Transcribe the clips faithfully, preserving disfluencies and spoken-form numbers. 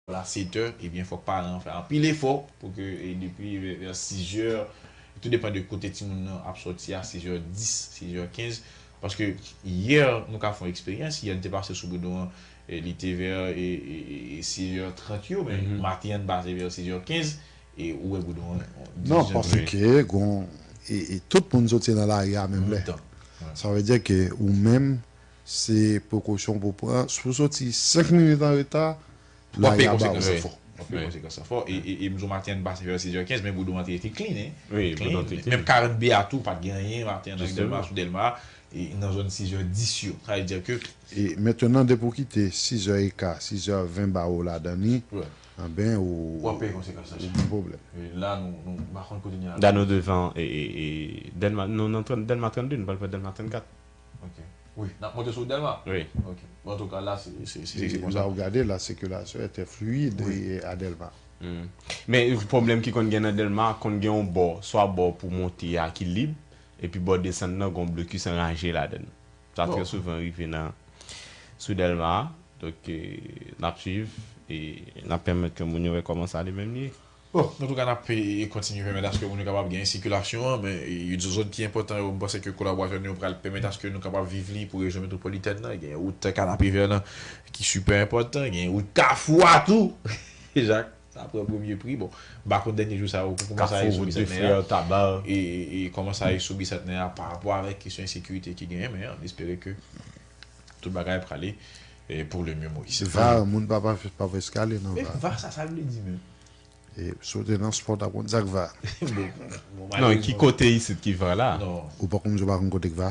lekòl a sèt è, ebyen, fòk paran an fè anpil efò pou ke, e, depi vè, vè sis è, tou depann de kote timoun nan ap sòti a, sis è dis, sis è kenz, paske yè, nou ka fè yon eksperyans, yè n te pase sou Boudon an, e, li te vè, e, e, e, e sis è trant yo, men maten an n pase vè sis è kenz, e ou wè Boudon an, Non, paske gon, e, e tout moun soti nan lari a menm lè. Sa vle di ke ou menm, se prekosyon pou pran. Si w soti senk minit an reta, lari a ba ou. W ap peye konsekans lan fò. E, e, e m di w maten an n pase vè sis è kenz, men Boudon an te rete clean, hein. Wi, Boudon te clean. Menm karant B a tou, pa t gen anyen maten an nan Dèlma, sou Dèlma, e nan zòn sis è dis yo. Sa vle di ke E mentnan, depi w kite sis è eka, sis è ven ba ou ladan li, anben, ou, w ap peye konsekans lan. Ou gen pwoblèm. E la, nou, nou, m pa konn kote n ye la. La, nou devan, e, e, e, Dèlma, nou nan trant, Dèlma trannde, nou pral fè Dèlma trannkat. Ok. Wi, n ap monte sou Dèlma? Wi. Ok. Bon, antouka, la, se, se, se, se konsa. La, w gade, la sirkilasyon était fluide, wi, e, a Dèlma. Men pwoblèm ki konn gen nan Dèlma, konn gen yon bò, swa bò pou monte a ki lib, epi bò desann nan, gon blokis anraje ladan l. Sa trè souvan rive nan, sou Dèlma a. Donk, e, n ap swiv e n ap pèmèt ke moun yo wè kòman sa li menm li ye. Bon, antouka, n ap, e, kontinye pèmèt aske moun yo kapab gen sikilasyon an, men, e, yon zòn ki enpòtan, yo, m panse ke kolaboratè nou yo pral pèmèt aske nou kapab viv li pou rejyon metwopolitèn nan. Gen wout Kanapevè nan ki sipè enpòtan, gen wout Kafou a tou. Jak, sa pran premye pri. Bon, m pa konn dènye jou sa yo, kòman sa ye sou Bisantnè a. E, e, e kòman sa ye sou Bisantnè a pa rapò avèk kesyon ensekirite ki genyen, men an espere ke tout bagay prale, e, pour le mieux, Moïse. Va, moun pa, pa, pa prèske ale nan va. Men va, sa, sa vle di menm? E, si w te nan spò, w t ap konn sa k va. Bon, bon, non, ki kote isit ki va la? Non. Ou pa konn, ou pa konn kote k va?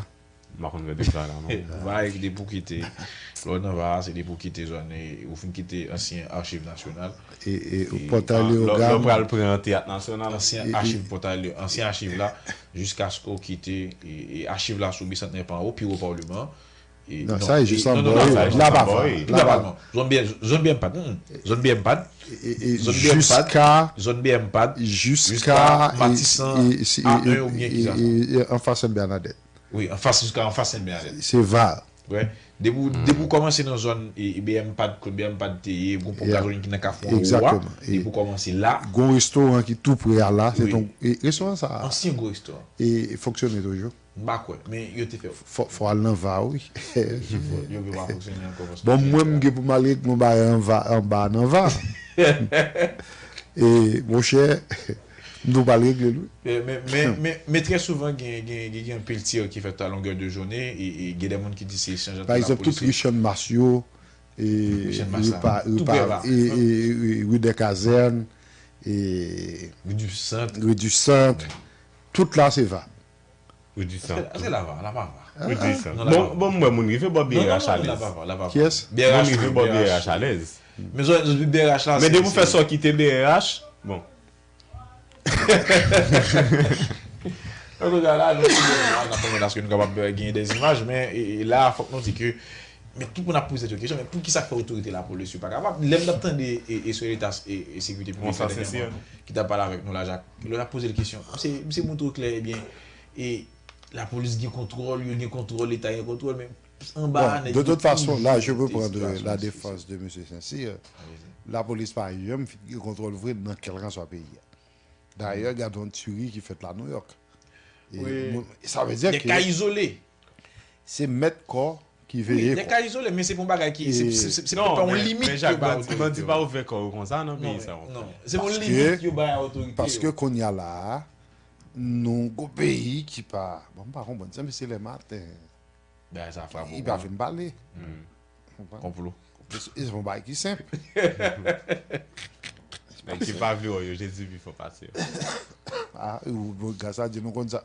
M pa konn kote k va la, non. Va e depi w kite. Lè w nan va a, se depi w kite zòn, e, ou fin kite ansyen Achiv Nasyonal. E, e, e, Pòtay Leyogàn. Lè w pral pran Teyat Nasyonal. Ansyen achiv Pòtay Le-, ansyen achiv la, jiskaske w kite, e, e, achiv la sou Bisantnè pa anwo, pi wo Palman an. E, non, sa e jis anba, wi. La pa va. La pa va. Zòn B M, zòn B M pad. Zòn B M pad. Zòn B M pad. Jiska, zòn B M pad. Jiska Matisan, e, e, A en oubyen kisa sa? E, e, anfas N B A Nadèt. Wi, anfas, jiska anfas N B A Nadèt. Se va. Wi. Depi w, depi w kòmanse nan zòn, e, e, B M pad, kot B M pad te ye, gon ponp gazolin ki nan Kafou anwo a. Egzakteman. Depi w kòmanse la. Gon restoran ki tou pre a la. Se ton, e, restoran sa a. Ansyen gwo restoran. E fonksyone toujou. M pa kwè, men yo te fè. Fò, fò al nan va, wi. Yo gen pa fonksyone ankò paske. Bon, mwen, m gen pou m al regle yon bagay anba, anba nan va. E, monchè, m tou pral regle l, wi. Men, men, men, men, men trè souvan, gen, gen, gen, gen anpil tir ki fèt a longè de jounen, e, e gen de moun ki di se chanjman lapolis. Pa egzanp, tout ri Channmas yo, e, Richard Massa, tou prè va. E, e, e, e, rue des Casernes, e, rue du Centre. Rue du Centre. Tout la, se va. Rue du Centre. Èske, èske la va? La pa va. Rue du Centre. Non, la pa va. Bon, bon, mwen, moun rive bò B R H alèz. Non, non, non, la pa va, la pa va. Kiyès? Moun rive bò B R H alèz. Men zòn, zòn B R H la, men depi w fè sa w kite B R H, bon. Antouka, la, nou, n ap pèmèt aske nou kapab, e, genyen de imaj, men, e, e la, fòk nou di ke, men tout moun ap poze tèt yo kesyon, men poukisa k fè otorite lapolis yo pa kapab? Lè m t ap tande, e, e, sou leta, e, e sekirite piblik la dènyèman, ki t ap pale avèk nou la, Jak, lè n ap poze l kesyon, misye, misye montre w klè, ebyen, e, lapolis gen kontwòl, yo gen kontwòl, leta gen kontwòl, men anba a, nèg yo tou jwe ti sitiyasyon difisil. Bon, de toute façon, là, je peux prendre la défense de monsieur Saint-Cyr. Lapolis pa janm fin gen kontwòl vre nan kèlkanswa peyi a. Dayè, gade yon tiri ki fèt la Nouyòk. E, wi, moun, sa vle di ke de ka izole. Se mèt kò ki veye kò. Wi, de ka izole, men se pa yon bagay ki, se, se, se, se pa yon limit yo ba otorite yo. Non, men, men, Jak, bandi, bandi pa ouvè kò yo konsa nan peyi sa yo. Non, non. Se yon limit yo ba otorite yo. Paske, paske kounye a la a, nou gon peyi ki pa, bon, m pa konprann, sanble se lè maten. Bagay sa frape w. Li pa vin pale. Konprann? Konplo. E se, e se yon bagay ki senp. Nèg ki pa vle wè w yo, Jezi pi fò pase yo. Ah, ou, bon, gras a Dye, nou konn sa.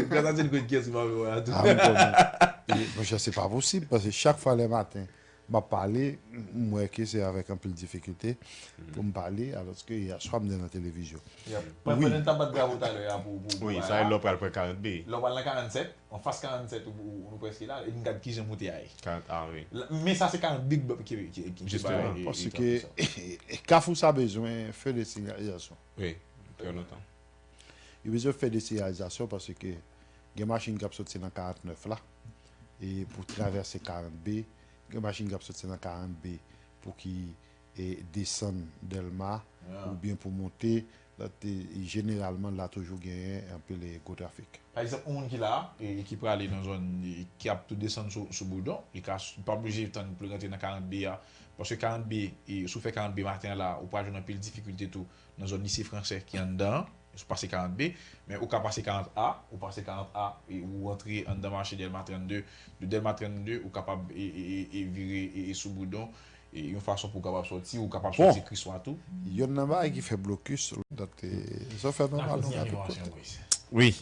Gras a Dye, nou konn kiyès ki pa vle wè a tou. Ah, m konn. E, monchè, se pa posib, paske chak fwa lè maten, m ap pale, m wè ke se avèk anpil difikilte pou m pale, alòske yè swa m te nan televizyon. Wi. Pandan n t ap bat bravo talè a pou, pou, pou bagay la. Wi, sa e lè w pral pran karant B. Lè w pral nan karannsèt, anfas karannsèt ou, ou, nou prèske la, e n gad kijan moute a ye. Karant A, wi. Men sa se karant big bop ki, ki, ki, ki bay, e, e, paske Kafou sa bezwen feu de sinyalizasyon. Wi, trè lontan. Yo bezwen fè de sinyalizasyon paske gen machin k ap soti nan karantnèf la, e pou travèse karant B, gen machin k ap soti nan karant B pou ki e desann Dèlma oubyen pou monte, donk, e, jeneralman, la toujou genyen anpil, e, gwo trafik. Pa egzanp, yon moun ki la, e, ki prale nan zòn, e, ki ap tou desann sou, sou Boudon, li ka, li pa oblije tann pou l rantre nan karant B a, paske karant B, e, si w fè karant B maten an la, ou pral jwenn anpil difikilte tou nan zòn Lise Fransè ki anndan an, si w pase karant B, men ou ka pase karant A, ou pase karant A, e, ou rantre anndan mache Dèlma trannde, de Dèlma trannde, ou kapab, e, e, e, e vire, e, e sou Boudon, e yon fason pou w kapab sòti, ou kapab sòti Kriswa tou. Yonn nan bagay ki fè blokis, dat, e, sa fè nòmal nou ka tout kote. Wi.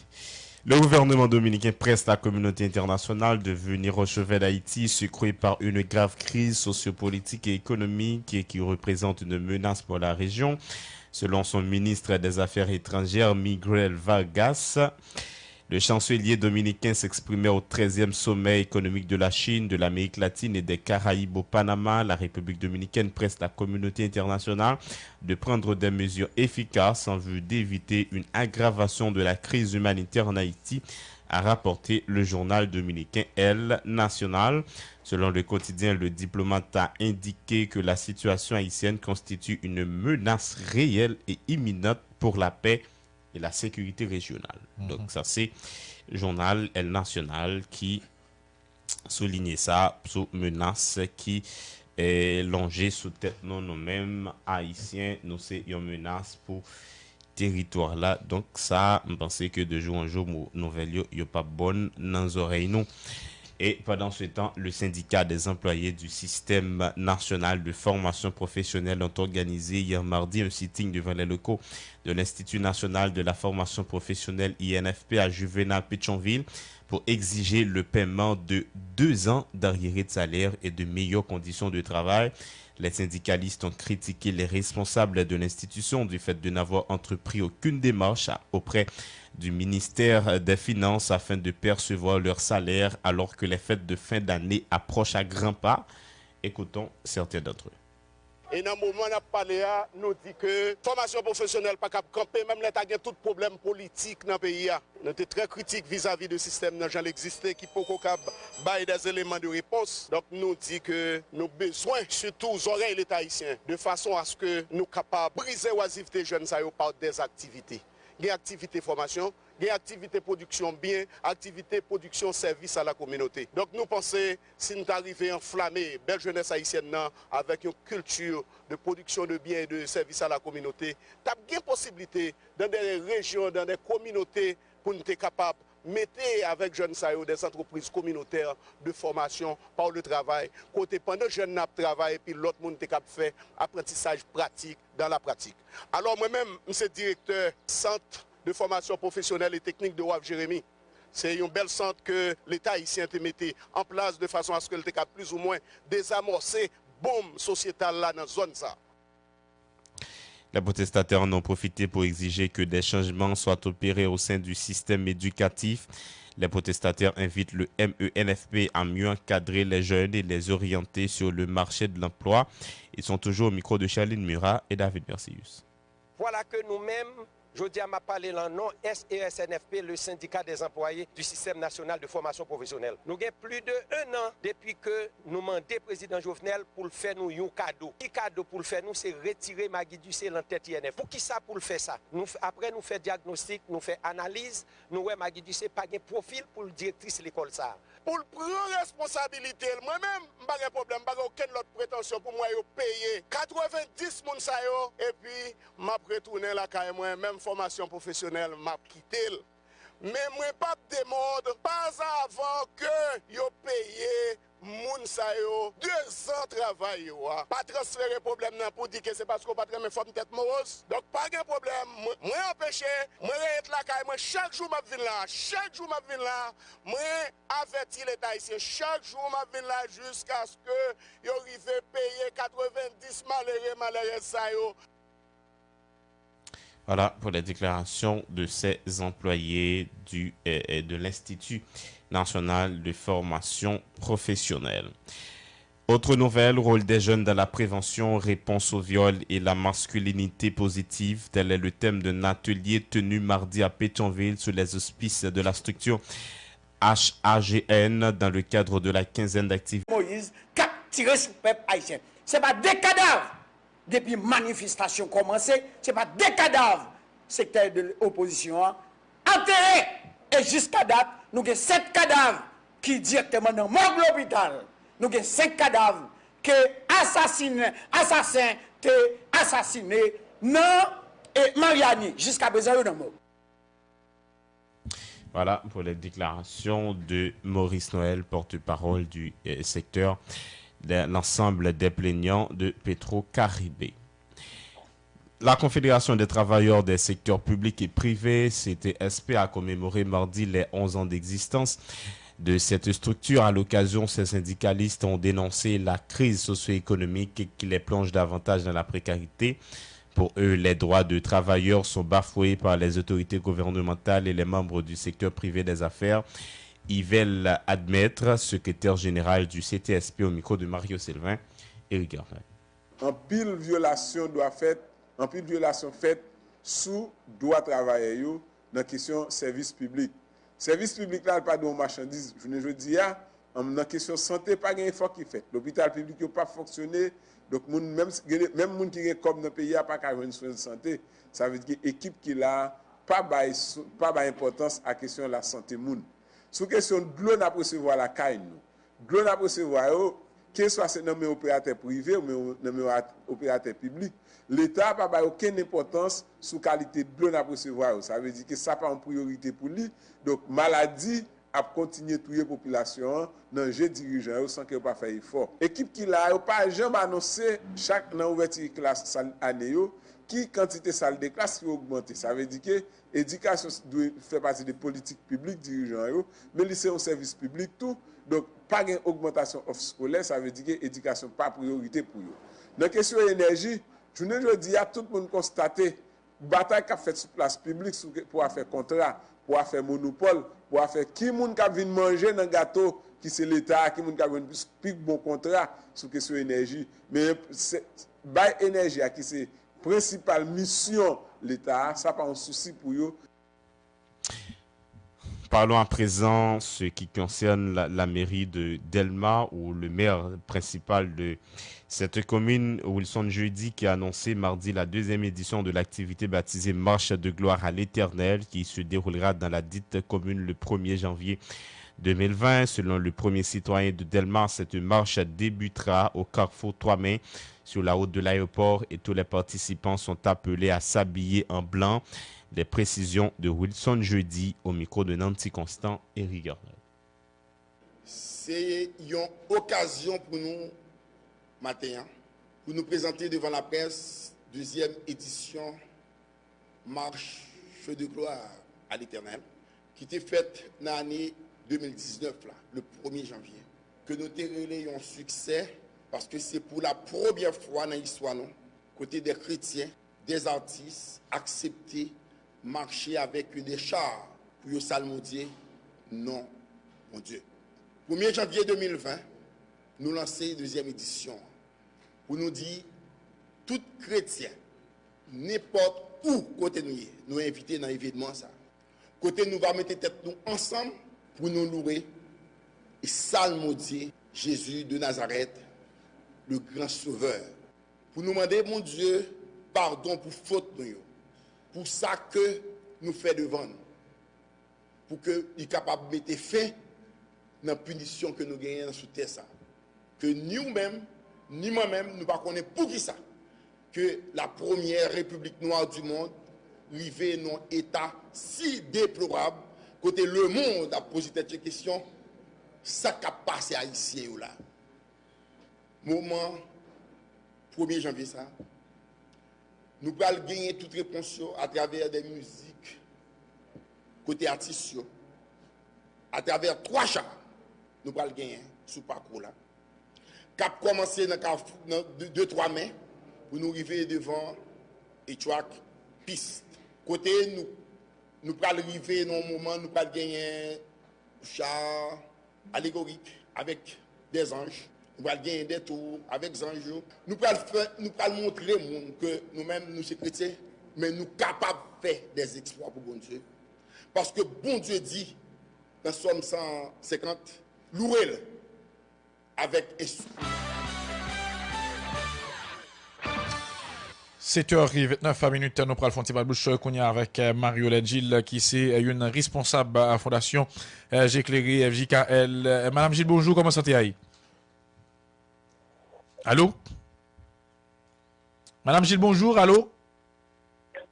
Le gouvernement dominicain presse la communauté internationale de venir au chevet d'Haïti, secoué par une grave crise sociopolitique et économique et qui représente une menace pour la région, selon son ministre des Affaires étrangères, Miguel Vargas. Le chancelier dominicain s'exprimait au treizième sommet économique de la Chine, de l'Amérique latine et des Caraïbes au Panama. La République dominicaine presse la communauté internationale de prendre des mesures efficaces en vue d'éviter une aggravation de la crise humanitaire en Haïti, a rapporté le journal dominicain El Nacional. Selon le quotidien, le diplomate a indiqué que la situation haïtienne constitue une menace réelle et imminente pour la paix et la sécurité régionale. Donk, sa se jounal El Nacional ki soulinye sa sou menas ki, eh, lonje sou tèt nou, nou menm Ayisyen. Nou se yon menas pou teritwa la. Donk, sa, m panse ke de jou an jou, mo-, nouvèl yo, yo p ap bon nan zòrèy nou. Et pendant ce temps, le syndicat des employés du système national de formation professionnelle ont organisé hier mardi un sitting devant les locaux de l'Institut national de la formation professionnelle, I N F P, à Juvénal, Pétion-Ville, pour exiger le paiement de deux ans d'arriérés de salaire et de meilleures conditions de travail. Les syndicalistes ont critiqué les responsables de l'institution du fait de n'avoir entrepris aucune démarche à, auprès du ministère des Finances afin de percevoir leur salaire alors que les fêtes de fin d'année approchent à grands pas. Écoutons certains d'entre eux. E nan moman n ap pale a, nou di ke fòmasyon pwofesyonèl pa kab kanpe, menm lè ta gen tout pwoblèm politik nan peyi a. Nou te trè kritik vizavi de sistèm nan jan l egziste, ki poko kab bay des éléments de réponse. Donk, nou di ke nou bezwen, sitou zòrèy Leta ayisyen, de fason aske nou kapab brize wazivte jèn sa yo pa des activités. Gen aktivite fòmasyon, gen aktivite pwodiksyon byen, aktivite pwodiksyon sèvis a la kominote. Donk, nou panse, si n ta rive anflame bèl jenès ayisyèn nan avèk yon kilti de pwodiksyon de byen e de sèvis a la kominote, t ap gen posiblite, dans des régions, dans des communautés, pou n te kapab mete avèk jèn sa yo des entreprises communautaires de formation par le travail, kote pandan jèn nan ap travay epi lòt moun te kab fè aprantisaj pratik dans la pratique. Alò, mwen menm, m se direktè Sant de Fòmasyon Pwofesyonèl e Teknik de Wharf Jérémie. Se yon bèl sant ke Leta ayisyen te mete an plas de fason aske l te ka plizoumwen dezamòse bonm sosyetal la nan zòn sa. Les protestataires en ont profité pour exiger que des changements soient opérés au sein du système éducatif. Les protestataires invitent le M E N F P à mieux encadrer les jeunes et les orienter sur le marché de l'emploi. Ils sont toujours au micro de Charline Murat et David Mercius. Vwala ke nou menm, jodi a m ap pale lan non S E S N F P, le Syndicat des Employés du Système National de Formation Professionnelle. Nou gen plis de en an depi ke nou mande Prezidan Jovenel pou l fè nou yon kado. Ki kado pou l fè nou? Se retire Maggie Ducé lan tèt I N F. Poukisa pou l fè sa? Nou f-, apre nou fè dyagnostik, nou fè analiz, nou wè Maggie Ducé pa gen pwofil pou l direktris lekòl sa a. Pou l pran responsabilite l. Mwen menm, m pa gen pwoblèm, m pa gen okenn lòt pretansyon pou m wè yo peye katrevenndis moun sa yo, epi m ap retounen lakay mwen, menm fòmasyon pwofesyonèl, m ap kite l. Men mwen p ap demòd, pas avan ke yo peye moun sa yo dezan travay yo a. Pa transfere pwoblèm nan pou di ke se paske w pa t renmen fòm tèt mowoz. Donk, pa gen pwoblèm, mwen, mwen anpeche, mwen reyèt lakay mwen, chak jou m ap vin la, chak jou m ap vin la, mwen avèti Leta ayisyen, chak jou m ap vin la jiskaske yo rive peye katrevenndis malere, malèrèz sa yo. Voilà pour les déclarations de ces employés du, euh, euh, de l'Institut national de formation professionnelle. Autre nouvelle, rôle des jeunes dans la prévention, réponse au viol et la masculinité positive, tel est le thème d'un atelier tenu mardi à Pétionville sous les auspices de la structure H A G N dans le cadre de la quinzaine d'activités. Moïse k ap tire sou pèp ayisyen. Se pa de kadav Depi manifestasyon kòmanse, se pa de kadav sektè de opozisyon an antere. E jiska dat, nou gen sèt kadav ki dirèkteman nan mòg lopital. Nou gen senk kadav ke asasinen, asasen te asasine nan, e, Maryani. Jiska prezan, yo nan mòg. Voilà pour les déclarations de Maurice Noël, porte-parole du euh, secteur de l'ensemble des plaignants de Petro-Caribe. La Confédération des travailleurs des secteurs publics et privés, C T S P, a commémoré mardi les onze ans d'existence de cette structure. À l'occasion, ces syndicalistes ont dénoncé la crise socio-économique qui les plonge davantage dans la précarité. Pour eux, les droits de travailleurs sont bafoués par les autorités gouvernementales et les membres du secteur privé des affaires. Yvel Admettre, secrétaire général du C T S P, au micro de Mario Sylvain, Eric Gervais. Anpil vyolasyon dwa fèt, anpil vyolasyon fèt sou dwa travayè yo nan kesyon sèvis piblik. Sèvis piblik la, li pa dwe yon machandiz. Jounen jodi a, nan kesyon sante, pa gen efò ki fèt. Lopital piblik yo p ap fonksyone. Donk, moun, menm, menm moun ki gen kòb nan peyi a pa ka jwenn swen sante. Sa vle di ke ekip ki la a pa bay, pa bay enpòtans a kesyon lasante moun. Sou kesyon dlo n ap resevwa lakay nou, dlo n ap resevwa yo, keswa se nan men operatè prive oubyen nan men operatè piblik, Leta pa bay okenn enpòtans sou kalite dlo n ap resevwa yo. Sa vle di ke sa pa yon priyorite pou li. Donk, maladi ap kontinye touye popilasyon an nan je dirijan yo san ke yo pa fè efò. Ekip ki la a yo pa janm anonse chak nan ouvèti klas ane yo ki kantite sal de klas ki ogmante. Sa vle di ke edikasyon dwe fè pati de politik piblik dirijan yo, men li se yon sèvis piblik tou. Donk, pa gen ogmantasyon òf eskolè, sa vle di ke edikasyon pa priyorite pou yo. Nan kesyon enèji, jounen jodi a, tout moun konstate batay k ap fèt sou plas piblik pou afè kontra, pou afè monopòl, pou afè ki moun k ap vin manje nan gato ki se Leta a, ki moun k ap jwenn pi bon kontra sou kesyon enèji. Men bay enèji a ki se prensipal misyon Leta a, sa pa yon sousi pou yo. Parlons à présent ce qui concerne la, la mairie de Dèlma, où le maire principal de cette commune, Wilson Jeudi, qui a annoncé mardi la deuxième édition de l'activité baptisée Marche de gloire à l'Éternel, qui se déroulera dans la dite commune le premier janvier deux mille vingt. Selon le premier citoyen de Dèlma, cette marche débutera au carrefour Trois Mains sur la route de l'aéroport et tous les participants sont appelés à s'habiller en blanc. Les précisions de Wilson Jeudi au micro de Nancy Constant et Rigueur. Se yon okazyon pou nou maten an, pou nou prezante devan laprès dezyèm edisyon Marche de gloire à l'Éternel, ki te fèt nan ane de mil diznèf la, le premye janvye, ke nou te rele yon siksè, paske se pou la premyè fwa nan istwa nou, kote de kretyen, de atis aksepte mache avèk de cha pou yo salmodye non Bondye. Premye janvye de mil ven, nou lanse dezyèm edisyon an, pou nou di tout kretyen, nenpòt ou kote nou ye, nou envite nan evenman sa, kote nou va mete tèt nou ansanm pou nou louwe e salmodye Jezi de Nazarèt, le gran Sovè, pou nou mande Bondye padon pou fot nou yo, pou sa ke nou fè devan nou, pou ke li kapab mete fen nan pinisyon ke nou genyen sou tè sa, ke ni ou menm, ni mwen menm, nou pa konnen poukisa ke la premyè repiblik nwa di mond rive nan eta si deplorab, kote lemonn ap poze tèt yo kesyon, sa k ap pase Ayisyen yo la. Moman premye janvye sa, nou pral genyen tout repons yo atravè de mizik kote atis yo, atravè twa cha nou pral genyen sou pakou la, k ap kòmanse nan kafou, nan de, de twa men, pou nou rive devan Etchwak Pis. Kote nou, nou pral rive nan yon moman, nou pral genyen cha alegorik avèk de zanj. Nou pral genyen de tou avèk zanj yo. Nou pral fè, nou pral montre moun ke nou menm, nou se kretyen, men nou kapab fè de eksplwa pou Bondye. Paske Bondye di nan Sòm san senkant, louwe l avèk espri. Sèt è vennèf minit, nou pral fè yon ti bat bouch kounye a avèk, eh, Marie-Yolène Gilles, ki se, eh, youn nan responsab, eh, Fondasyon, eh, Je Klere, F J K L. Eh, Madam Gilles, bonjou, kòman sante a ye? Alo? Madam Gilles, bonjou, alo?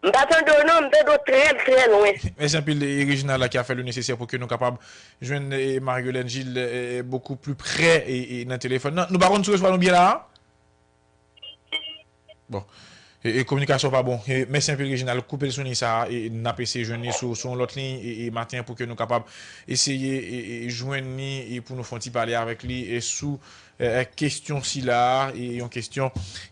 M pa tande w non, m tande w trè, trè lwen. Mèsi anpil, e, Reginald la ki a fè le nesesè pou ke nou kapab jwenn, e, Marie-Yolène Gilles, e, e, beaucoup plus près, e, e, nan telefòn nan. Nou pa konn si w resevwa nou byen la a? Bon. E, e, kominikasyon pa bon. E, mèsi anpil, Reginald. Koupe l sou liy sa a, e, n ap eseye jwenn li sou, sou yon lòt liy, e, e, maten an pou ke nou kapab eseye, e, e, jwenn li, e, pou nou fè yon ti pale avèk li, e, sou, e, e, kesyon sila a, e, yon kesyon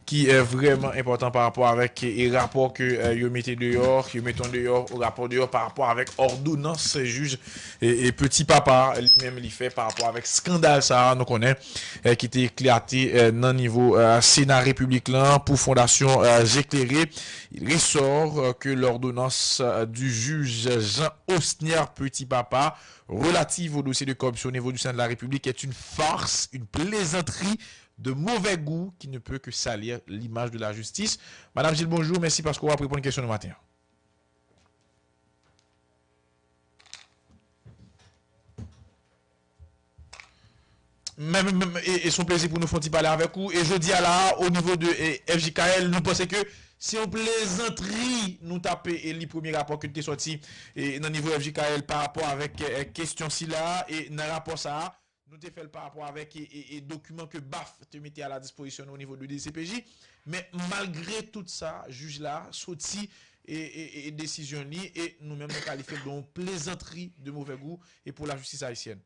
ki, e, vrèman enpòtan pa rapò avèk, e, e, rapò ke, e, yo mete deyò, yo mete deyò, rapò deyò pa rapò avèk òdonans jij, e, e, Petit Papa li menm li fè pa rapò avèk eskandal sa a, nou konnen, e, ki te eklate, e, nan nivo, e, Sena Repiblik lan pou Fondasyon, e, Je Klere. Il ressort, e, que l'ordonnance, e, du juge Jean Osnier Petit Papa relative au dossier de corruption au niveau du Sénat de la République est une farce, une plaisanterie de mauvais goût qui ne peut que salir l'image de la justice. Madam Gilles, bonjou. Mèsi paske w ap reponn kesyon nou maten an. Men, men, men, e, e se yon plezi pou nou fè yon ti pale avèk ou. E jodi a la, o nivo de, e, F J K L, nou panse ke se yon plezantri nou t ap, e, li premye rapò ke te sòti, e, nan nivo F J K L pa rapò avèk, e, kesyon sila. E nan rapò sa a, nou te fè l pa rapò avèk, e, e, e dokiman ke baf te mete a la dispozisyon nou o nivo de D C P J. Men malgre tout sa, jij la soti, e, e, e, e desizyon li, e nou menm nou kalifye l de yon plezantri de mauvais goût e pou lajistis ayisyèn.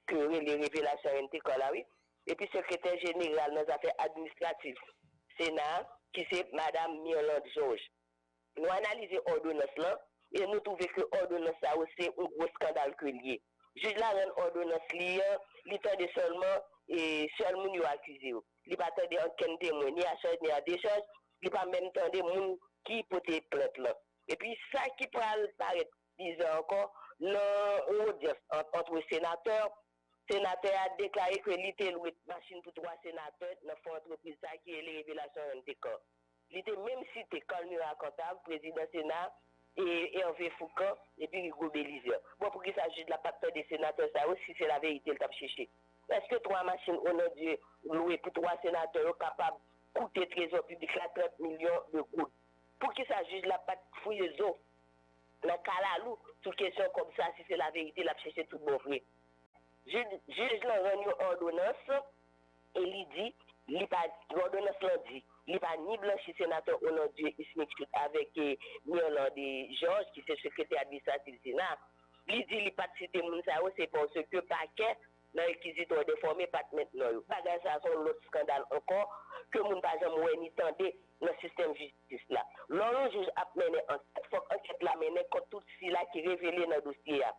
Ke yo rele Revelasyon N T K la, wi. Epi sekretè jeneral nan zafè administratif Sena a, ki se Madam Mirlande Georges. Nou analize òdonans lan e nou twouve ke òdonans sa yo se yon gwo eskandal ke l ye. Jij la rann òdonans li an, li tande sèlman, e, sèl moun yo akize yo. Li pa tande ankenn temwen, ni a chaj, ni a dechaj, li pa menm tande moun ki pote plent lan. Epi sa ki pral parèt bizè ankò, nan yon odyans ant, ant senatè, senatè a deklare ke li te lwe machin pou twa senatè nan fon antrepriz sa ki rele Revelasyon N T K. Li te menm site Carl Murat Cantave, prezidan Sena, e Hervé Fourcand, epi Rigaud Bélizaire. Bon, poukisa jij la pa t tande senatè sa yo si se laverite l t ap chèche? Èske twa machin Onondieu lwe pou twa senatè yo kapab koute trezò piblik la trant milyon de goud? Poukisa jij la pa t fouye zo nan kalalou sou kesyon kòb sa si se laverite l ap chèche tout bon vre? Jij, jij lan rann yon òdonans e li di, li pa, òdonans lan di, li pa ni blanchi senatè Onondieu Ismic Chute avèk, eh, Mirlande Georges, ki se sekretè administratif Sena. Li di li pa t site moun sa yo, se paske pakè nan rekizitwa defòme pa t met non yo. Bagay sa a se yon lòt eskandal ankò ke moun pa janm wè ni tande nan sistèm jistis la. Lè yon jij ap mennen ankèt, fòk ankèt la mennen kont tout sila ki revele nan dosye a.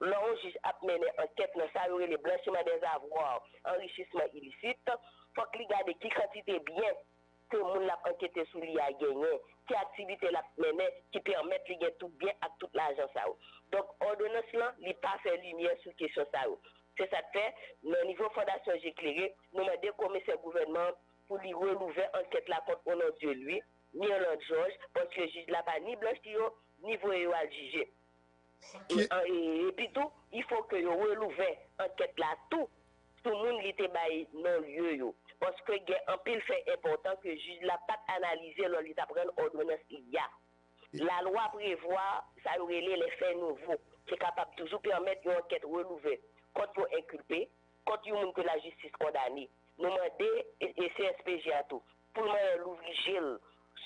Lè yon jij ap mennen ankèt nan sa yo rele blanchiment des avoirs, anrichisman ilisit, fòk li gade ki kantite byen ke moun l ap ankete sou li a genyen, ki aktivite l ap mennen ki pèmèt li gen tout byen ak tout lajan sa yo. Donk, òdonans lan, li pa fè limyè sou kesyon sa yo. Se sa k fè, nan nivo Fondasyon Je Klere, nou mande komisè gouvènman an pou li relouvè ankèt la kont Onondieu Louis, Mirlande Georges, paske jij la pa ni blanchi yo, ni voye yo al jije. E, e, epi tou, il faut que yo relouvè ankèt la tou sou moun li te bay non lye yo. Paske gen anpil fè enpòtan ke jij la pa t analize lè li t ap rann òdonans li a. Lalwa prevwa sa yo rele les faits nouveaux, ki kapab toujou pèmèt yon ankèt relouvè kont yon enkilpe, kont yon moun ke lajistis kondane. Nou mande, e, e C S P J a tou, pou l manyen louvri je l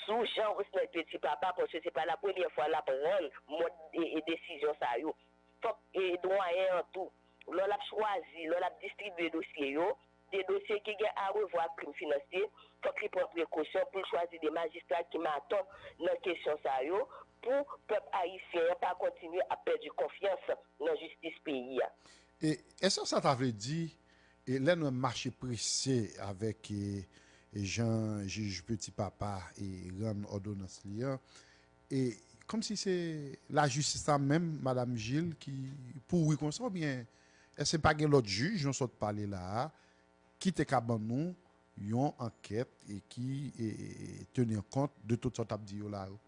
sou Jean Osnel Petit Papa, paske se pa la premyè fwa l ap rann mòd, e, e desizyon sa yo. Fòk, e, dwayen an tou, lè l ap chwazi, lè l ap distribye dosye yo, de dosye ki gen a revwa ak krim finansye, fòk li pran prekosyon pou l chwazi de majistra ki maton nan kesyon sa yo, pou pèp ayisyen an pa kontinye ap pèdi konfyans nan jistis peyi a. E èske sa ta vle di, e lè nou wè mache prese avèk e, e jan jij Petit Papa e rann òdonans li an, e kòmsi se lajistis la menm, Madanm Gilles, ki pouri konsa, oubyen èske pa gen lòt jij, jan w sot pale la a, ki te ka ban nou yon ankèt e ki e, e, e, tenir kont de tout sa w t ap di yo la yo?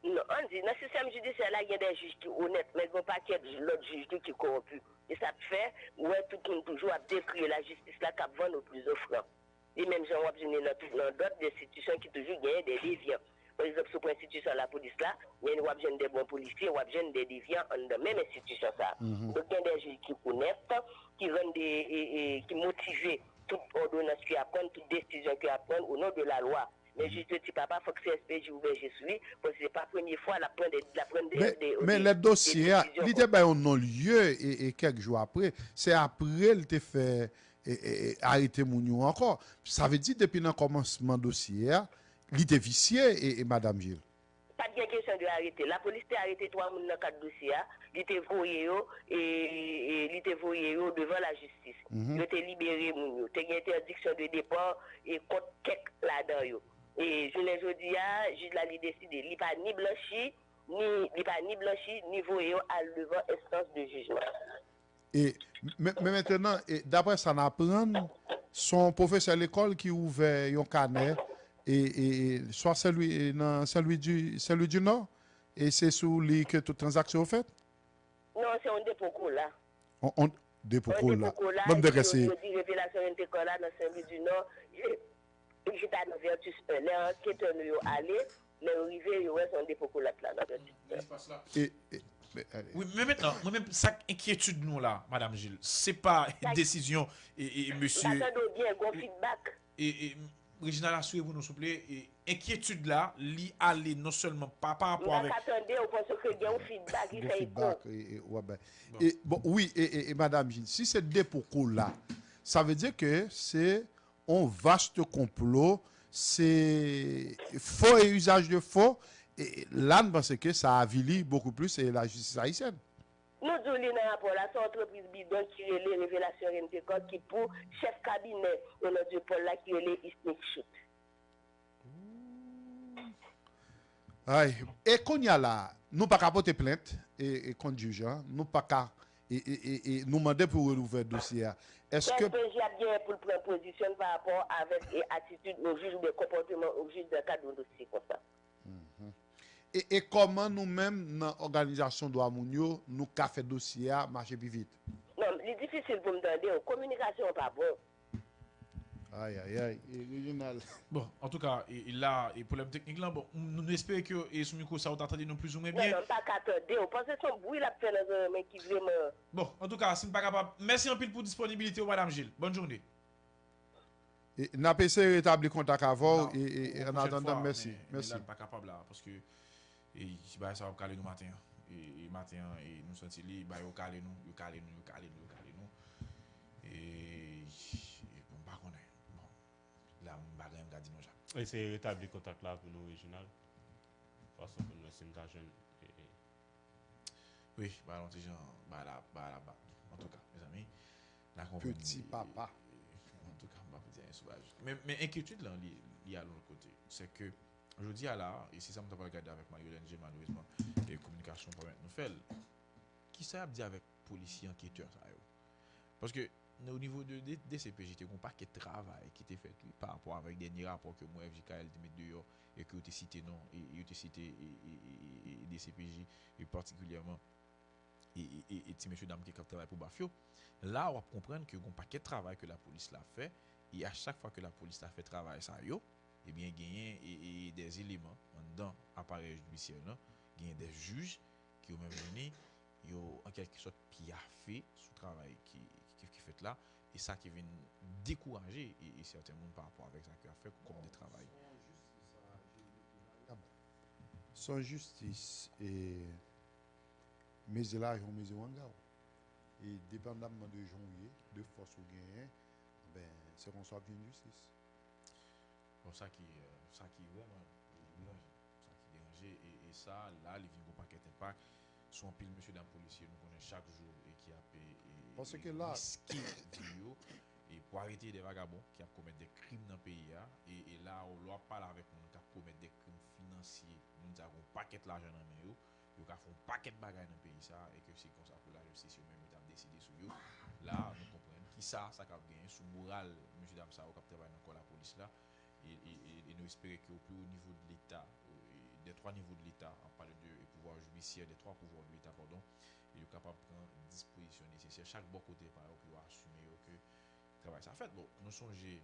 Non, ann di, nan sistèm jidisyè la, gen de jij ki onèt, men gen yon pakèt lòt jij tou ki kowonpi. E sa k fè, ou wè tout moun toujou ap dekriye lajistis la k ap vann o pli zofran. E menm jan w ap jwenn li nan tout, nan dòt enstitisyon ki toujou genyen de devyan. Pa egzanp, si w pran enstitisyon lapolis la, men w ap jwenn de bon polisye, w ap jwenn de devyan anndan menm enstitisyon sa a. Donk, gen de jij ki onèt, ki rann de, e, e, ki motive tout òdonans ke y ap pran, tout desizyon ke y ap pran o non de lalwa. Men jij Petit Papa, fòk C S P J ouvè je sou li, paske se pa premye fwa l ap pran de, l ap pran de, Men, de, men de, lè dosye a, desizyon li te bay yon non-lye e, e kèk jou apre, se apre l te fè e, e, e, arete moun yo ankò. Sa vle di, depi nan kòmansman dosye a, li te visye, e, e Madanm Gilles. Pa t gen kesyon de arete. Lapolis te arete twa moun nan kad dosye a. Li te voye yo, e, e, li te voye yo devan lajistis. Yo te libere moun yo. Te gen entèdiksyon de depa e kont kèk ladan yo. E jounen jodi a, jij la li deside, li pa ni blanchi, ni, li pa ni blanchi, ni voye yo al devan enstans de jijman. E, men, men mentenan, e, daprè sa n aprann, se yon pwofesè lekòl ki ouvè yon kanè, e, e, e, swa Senlwi, e, nan Senlwi di, Senlwi di Nò, e se sou li ke tout tranzaksyon yo fèt? Non, se yon depo kola. On, on, depo Yon kola. depo kola, Ban m epi dèkè yo, se yo di revelasyon rente kò la nan Senlwi di Nò, e, li chita nan Vertus un. Lè anketè nou yo ale, lè yo rive, yo wè se yon depo kola k la nan Vertus un. E, e, men, ale. Wi, men mentnan, mwen menm, sa k enkyetid nou la, Madanm Gilles, se pa desizyon e, e, M pa mesye tande w byen, gon feedback. e, e, Reginald, asire pou nou, souple, e enkyetid la, li ale non sèlman pa, pa M rapò pa avèk ka tande w paske gen yon feedback, li Gon fè eko. Feedback, e, e, w ap bay. E, bon, wi, e, e, e Madanm Gilles, si se depo kola, sa vle di ke se yon vaste konplo, se fo e usage de faux, e la, n panse ke sa avili beaucoup plus e lajistis ayisyèn. Nou di w li nan rapò la, se yon antrepriz bidon ki rele Revelasyon Rente Kò ki pou chèf kabinè Onondyepòl la ki rele Isnik Choute. Ay, e kounye a la, nou pa ka pote plent e, e kont jij an, nou pa ka, e, e, e, e nou mande pou relouvè dosye a. Èske C S P J ap genyen pou l pran pozisyon l pa rapò avèk e atitid yon jij oubyen konpòteman yon jij nan kad yon dosye konsa. E, e kòman nou menm nan òganizasyon dwa moun yo, nou ka fè dosye a mache pi vit? Non, li difisil pou m tande w. Kominikasyon an pa bon. Ay, ay, ay. E, Reginald. Bon, antouka, e, e la, e pwoblèm teknik lan, bon, nou, nou espere ke e sou mikwo sa ou ta tande nou plizoumwen Non, byen. Non, m pa ka tande w. Paske se yon bri l ap fè nan zòrèy mwen ki vrèman. Bon, antouka, si m pa kapab, mèsi anpil pou disponibilite w, Madanm Gilles. Bòn jounen. E, n ap eseye retabli kontak avè w, e, e, e, Yon an pwochèn atandan, fwa, mèsi. Men, men Mèsi. la, n pa kapab la, paske e, si bagay sa w ap kale nou maten an. E, e maten an, e nou santi li, ba yo kale nou, yo kale nou, yo kale nou, yo kale nou. E, e bon, m pa konnen. Bon, la, m pa gen anyen m ka di nou, Jacques. Eseye retabli kontak la pou nou, Reginald. Fason pou nou wè si n ka jwenn e, e, Wi, ba yon ti jan, ba la, ba la, ba. Antouka, mezanmi, n a konprann. Petit papa. Antouka, m pa pou di anyen sou bagay. Men, men enkyetid lan, li, li al yon lòt kote. Se ke, jodi a la, e se sa m ta pral gade avèk Marie-Hélène G, malerezman, e kominikasyon pa pèmèt nou fè l. Kisa y ap di avèk polisye anketè sa yo? Paske, o nivo de, de, D C P J, te gen yon pakèt travay ki te fèt, wi, pa rapò avèk dènye rapò ke M O F J K L te met deyò, e ke yo te site non, e, e yo te site, e, e, e, e, e D C P J, e patikilyèman, e, e, e, e ti mesye dam ki, k ap travay pou baf yo. La, w ap konprann ke gen yon pakèt travay ke lapolis la fè, e a chak fwa ke lapolis la fè travay sa yo, ebyen, genyen, e, e, e dè eleman anndan aparèy jidisyè lan, genyen dè jij ki yo menm vini, yo, an kèlkesòt, pyafe sou travay ki, ki, ki fèt la, e sa ki vin dekouraje, e, e sèten moun pa rapò avèk sa ke y ap fè kòm de travay. Se yon jistis, e, mezi lajan w, mezi wanga w. E depandamman de jan w ye, de fòs ou genyen, Ben, se konsa w ap jwenn jistis. Bon, sa ki, euh, sa ki vrèman deranje, sa ki deranje, e, e sa la, li vin gon pakèt enpak sou anpil mesye dam polisye nou konnen chak jou e ki ap e, e, Paske e la- riske vi yo e pou arete de vagabon ki ap komèt de krim nan peyi a. E, e la, lè w ap pale avèk moun k ap komèt de krim finansye, moun sa gon pakèt lajan nan men yo, yo ka fè yon pakèt bagay nan peyi sa, e ke se konsa pou lajistis yo menm yo t ap deside sou yo. La, nou konprann ki sa, sa k ap genyen sou moral mesye dam sa yo k ap travay nan kò lapolis la. E, e, e, e nou espere ke au plus haut niveau de l'État, euh, des trois niveaux de l'État, an pale de pouvwa jidisyè, des trois pouvoirs de l'État, pardon, e yo kapab pran dispozisyon nesesè, chak bò kote pa yo, pou yo asime yo ke travay sa fèt. Bon, nou sonje,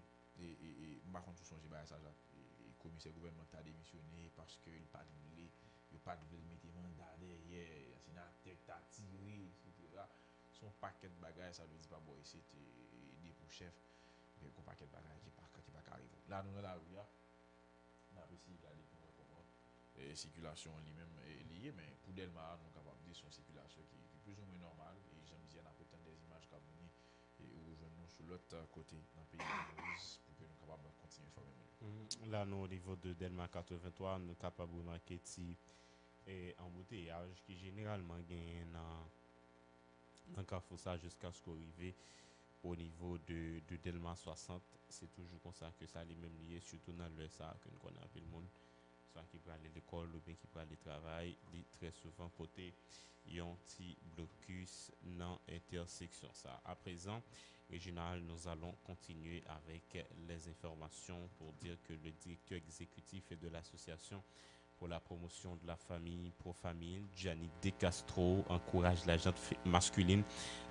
e, e, e, m pa konn si w sonje bagay sa, Jacques, e, e, komisè gouvènman ki ta demisyone paske l pa t vle, yo pa t vle l mete manda dèyè, senatè ki ta tire, etsetera. Se yon pakèt bagay, sa vle di pa bò isit, e, e, de pou chèf, men gon pakèt bagay ki pa, ki pa ka rive. La, nou nan lari a, n ap eseye gade pou wè kòman, e, sikilasyon an li menm, e, li ye, men pou Dèlma a, nou kapab di se yon sikilasyon ki, ki plizoumwen nòmal, e jan m di a, n ap retann de imaj k ap vini, e ou jwenn nou sou lòt, e, kote nan peyi Moyiz pou ke nou kapab kontinye enfòme moun yo. Mhm. La, nou o nivo de Dèlma katrevenntwa, nou kapab remake ti, e, anbouteyaj ki jeneralman genyen nan, nan kafou sa jiskaske w rive o nivo de, de Dèlma swasant. Se toujou konsa ke sa li menm li ye, sitou nan lè sa ke n konnen anpil moun, swa ki prale lekòl oubyen ki prale travay, li trè souvan pote yon ti blokis nan entèseksyon sa. À présent, Réginald, nous allons continuer avec les informations pour dire que le directeur exécutif de l'association pour la promotion de la famille, Profamil, Gianni De Castro, encourage la gente f- masculine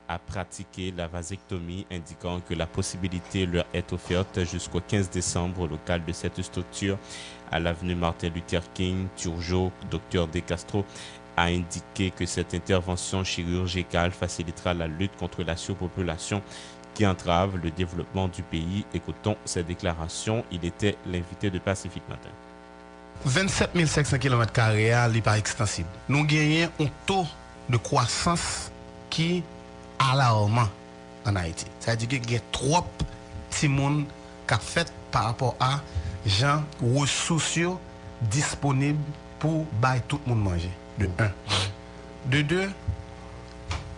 à pratiquer la vasectomie, indiquant que la possibilité leur est offerte jusqu'au quinze décembre au local de cette structure à l'avenue Martin Luther King, Turgeau. Docteur De Castro a indiqué que cette intervention chirurgicale facilitera la lutte contre la surpopulation qui entrave le développement du pays. Écoutons ses déclarations. Il était l'invité de Pacific Matin. Vennsèt mil senk san kilomèt kare a, li pa ekstansib. Nou genyen yon to de kwasans ki alarman ann Ayiti. Sa vle di ke gen twòp timoun k ap fèt pa rapò a jan resous yo disponib pou bay tout moun manje. De un. De de,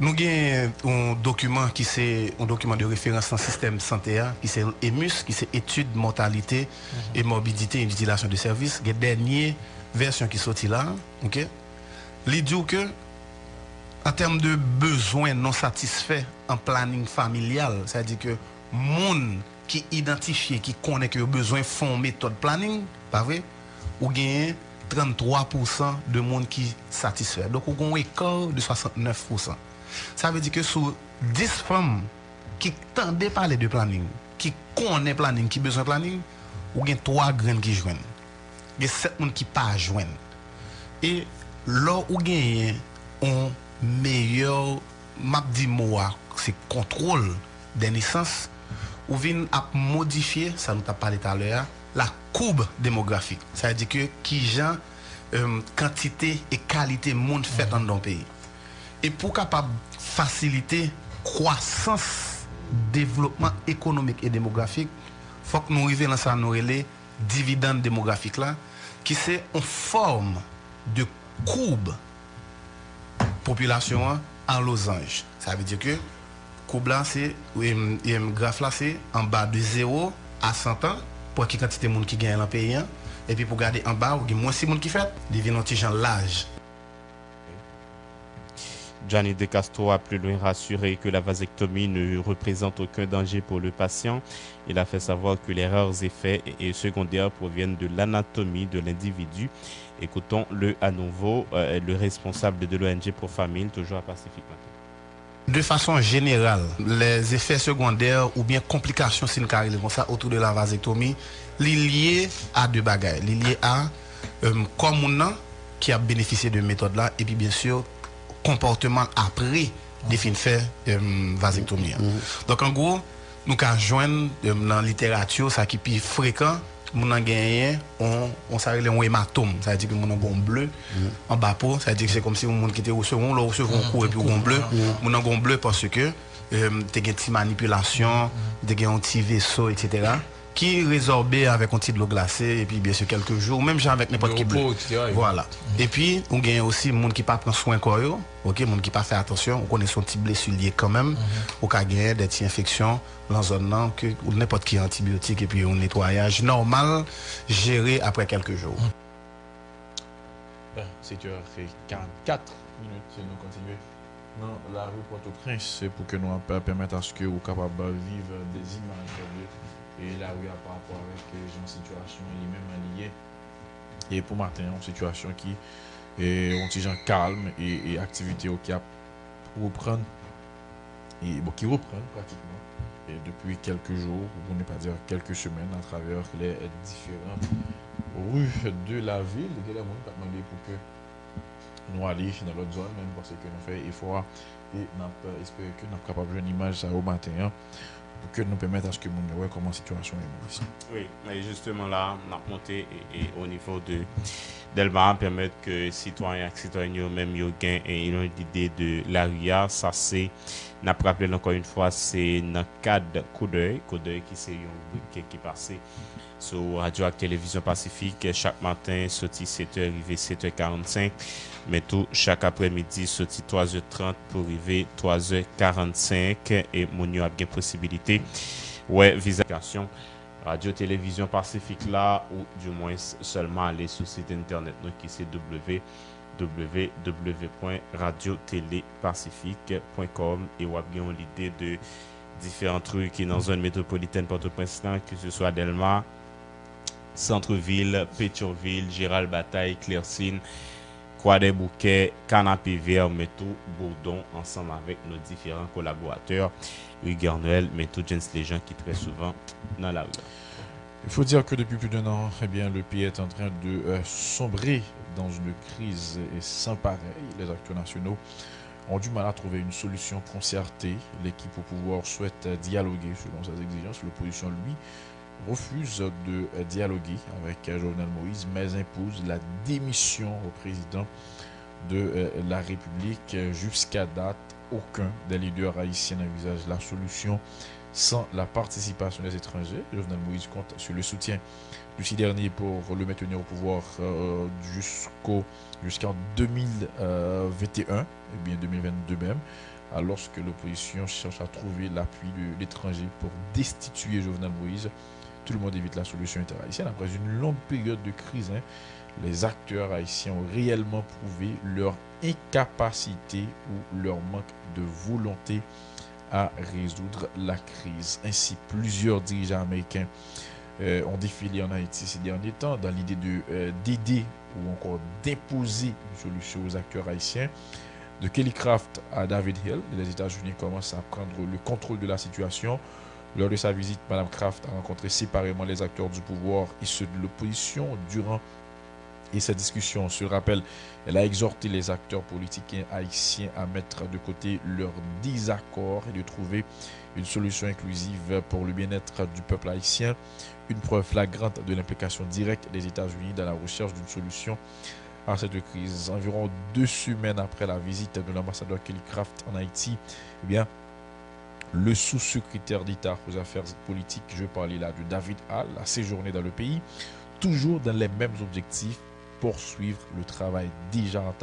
nou gen yon dokiman ki se yon dokiman de referans nan sistèm sante a, ki se EMUS, ki se Étude, Mortalité et Morbidité et Utilisation de Services. Gen dènye vèsyon ki soti la, ok? Li di w ke, an tèm de bezwen non satisfè an planning familyal, sa vle di ke moun ki idantifye, ki konnen ke yo bezwen fè yon metòd planning, pa vre? Ou genyen tranntwa pousan de moun ki satisfè. Donk, ou gen yon eka de swasannnèf pousan. Sa vle di ke sou dis fanm ki tande pale de planning, ki konnen planning, ki bezwen planning, ou gen twa grenn ki jwenn. Gen sèt moun ki pa jwenn. E lè ou genyen yon meyè, m ap di mo a, se kontwòl dè nesans, ou vin ap modifye, sa nou t ap pale talè a, la courbe démographique. Sa vle di ke kijan, euh, kantite e kalite moun fèt anndan yon peyi. E pou w kapab fasilite kwasans, devlopman ekonomik e demografik, fòk nou rive nan sa nou rele dividann demografik la, ki se yon fòm de koub popilasyon an an lozanj. Sa vle di ke koub la se, em, em, graf la se anba de zewo a san an, pou ki kantite moun ki genyen nan peyi an, epi pou gade anba, ou gen mwens moun ki fèt, li vin yon ti jan laj. Gianni De Castro a plus loin rassuré que la vasectomie ne représente aucun danger pour le patient. Il a fait savoir que les rares effets et secondaires proviennent de l'anatomie de l'individu. Écoutons-le à nouveau, euh, le responsable de l'O N G Profamil, toujours à Pacific Matin. De fason jeneral, lèzefè segondè oubyen konplikasyon, si n ka rele l konsa, otou de la vazektomi, li lye a de bagay. Li lye a, euh, kò moun nan ki ap benefisye de metòd la, epi byen si konpòteman l apre li fin fè, euh, vazektomi an. Donk, an gwo, nou ka jwenn, euh, nan literati sa ki pi frekan, moun nan genyen on, on sa rele on ematòm, sa vle di ke moun nan gon ble anba po, sa vle di ke se kòmsi yon moun ki te resevwa, lè w resevwa yon kou epi w gon ble, moun nan gon ble paske Te gen ti manipilasyon, te gen yon ti veso, etsetera, ki rezòbe avèk yon ti dlo glase, epi byen si kèlke jou, ou menm jan avèk nenpòt ki blen. Vwala. Epi, ou gen osi moun ki pa pran swen kò yo, oke, moun ki pa fè atansyon, ou konnen se yon ti blesi l ye kanmenm, ou ka genyen de ti enfeksyon nan zòn nan, ke ou nenpòt ki antibiyotik epi yon netwayaj nòmal jere apre kèlke jou. Ben, sèt è karannkat minit, nou kontinye nan lari Pòtoprens pou ke nou ap pèmèt aske ou kapab viv de zimaj de e lari a pa rapò avèk jan sitiyasyon li menm li ye. E pou maten an, yon sitiyasyon ki e yon ti jan kalm e, e aktivite yo ki ap reprann e bon, ki reprann pratikman e depi kèlke jou, pou ne pa di kèlke semèn, atravè les différentes rues de la ville. Gen de moun k ap mande pou ke nou ale nan lòt zòn, men m panse ke nou fè efò a e n ap espere ke n ap kapab jwenn imaj sa yo maten an pou ke nou pèmèt aske moun yo wè kòman sitiyasyon an evolye. Wi, e jisteman la, n ap monte e, e o nivo de Dèlma, pèmèt ke sitwayen ak sitwayèn yo menm yo gen e, yon lide de lari a. Sa se, n ap raple l ankò yon fwa, se nan kad Koudèy, Koudèy ki se yon ribrik ki pase sou radyo ak televizyon Pasifik chak maten soti sèt è rive sèt è karannsenk, men tou chak aprèmidi soti twa zè trant pou rive twa zè karannsenk, e moun yo ap gen posibilite wè vizaj aplikasyon Radyo Televizyon Pasifik la, ou dimwens sèlman ale sou sit entènèt nou ki se www pwen radyo tele pasifik pwen kòm, e w ap gen yon lide de diferan ri ki nan zòn metwopolitèn Pòtoprens lan, ke se swa Dèlma, Santrevil, Petyonvil, Jeral Batay, Klèsin, Kwadèboukè, Kanapevè, men tou Boudon, ansanm avèk nou diferan kolaboratè, Rigueur Noël, men tou Jens Lejean ki trè souvan nan lari a. Il faut dire que depuis plus d'un an, eh bien, le pays est en train de euh, sombrer dans une crise sans pareil. Les acteurs nationaux ont du mal à trouver une solution concertée. L'équipe au pouvoir souhaite dialoguer selon ses exigences. L'opposition, lui, refuse de dialoguer avec Jovenel Moïse, mais impose la démission au président de euh, la République. Jusqu'à date, aucun des leaders haïtiens n'envisage la solution sans la participation des étrangers. Jovenel Moïse compte sur le soutien de ces derniers pour le maintenir au pouvoir euh, jusqu'au jusqu'en deux mille vingt et un, eh bien deux mille vingt-deux même, alors que l'opposition cherche à trouver l'appui de l'étranger pour destituer Jovenel Moïse. Tout le monde évite la solution interhaïtienne. Après une longue période de crise, hein, les acteurs haïtiens ont réellement prouvé leur incapacité ou leur manque de volonté à résoudre la crise. Ainsi, plusieurs dirigeants américains euh, ont défilé en Haïti ces derniers temps dans l'idée de euh, d'aider ou encore d'imposer une solution aux acteurs haïtiens. De Kelly Craft à David Hill, les États-Unis commencent à prendre le contrôle de la situation. Lors de sa visite, Madame Craft a rencontré séparément les acteurs du pouvoir et ceux de l'opposition. Durant et cette discussion, on se rappelle, elle a exhorté les acteurs politiques haïtiens à mettre de côté leurs désaccords et de trouver une solution inclusive pour le bien-être du peuple haïtien, une preuve flagrante de l'implication directe des États-Unis dans la recherche d'une solution à cette crise. Environ deux semaines après la visite de l'ambassadeur Kelly Craft en Haïti, eh bien, le sous-secrétaire d'État aux affaires politiques, je veux parler là de David Hall, a séjourné dans le pays, toujours dans les mêmes objectifs, poursuivre le travail déjà